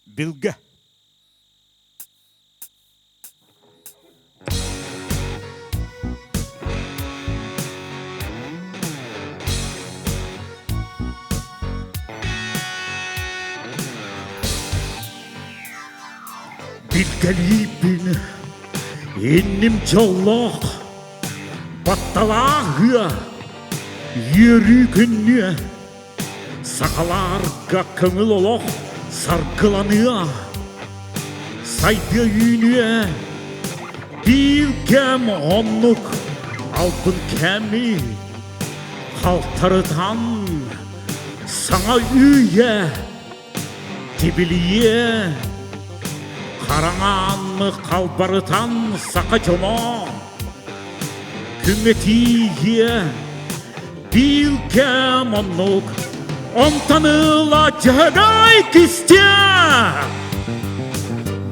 Билгэ. Билгэлиибин инним дьоллоох, батталаах ыа, үөрүү күннүө Сахалаарга көҥүл олох саргыланыа, сайдыа үүнүө, биир кэм оннук албын кэми халтарытан саҥа үйэ тибилийиэ, хараҥааны халбарытан саха дьоно күҥҥэ тиийиэ. Биир кэм оннук, онтон ыла дьаһагай кистиэ.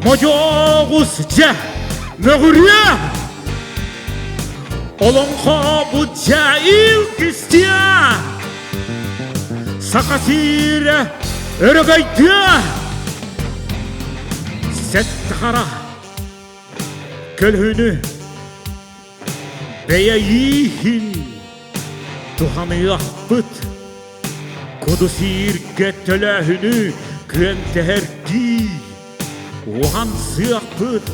Модьоҕус дьэ мөҕүрүө. Олоҥхобут дьэ ил кистиэ. Саха сирэ өрөгөйдүө. Сэттэ хара көлүнү Бэйэ ииһин туһаныахпыт, куду сииргэ төлөөһүнү күөнтэһэрдии уһансыахпыт.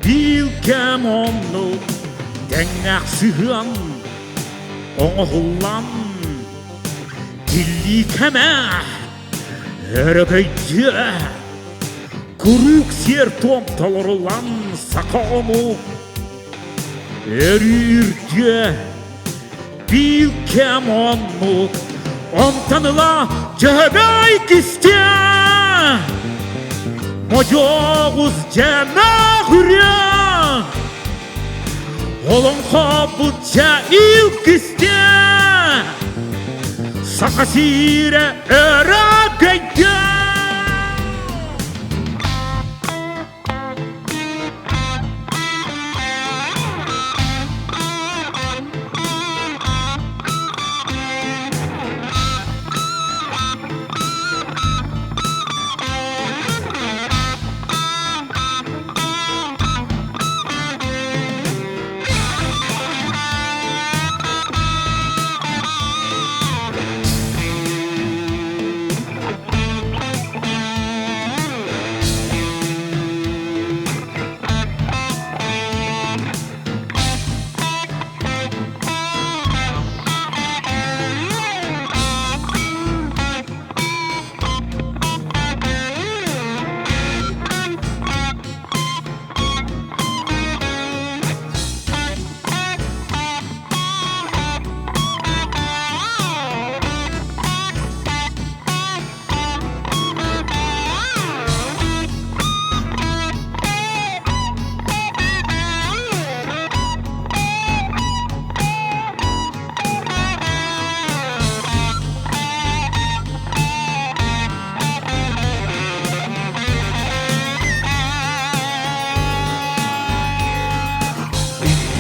Биир кэм оннук тэҥнээх сыһыан оҥоһуллан тиллии кэмэ өрөгөйдүө. Куруук сиэр-туом толоруллан саха омук Өрүүрдүө биир кэм оннук, онтон ыла дьөһөгөй кистиэ. Модьоҕус дьэмэх үрүө, олоҥхобут дьэ ил кистиэ. Саха сирэ өрөгөйдүө.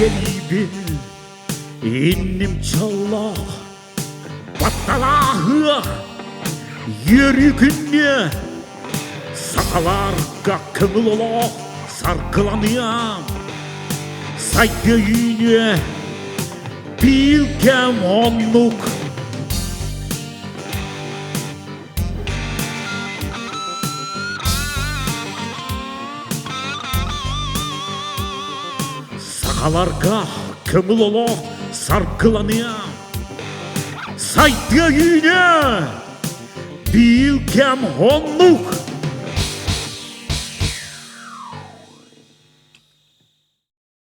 Билгэлиибин инним дьоллоох Батталааһыах үөрүү күннүө сахаларга көҥүл олох саргыланыа, сайдыа үүнүө, биир кэм оннук. Сахаларга көҥүл олох саргыланыа, Сайдыа үүнэ! Биир кэм оннук!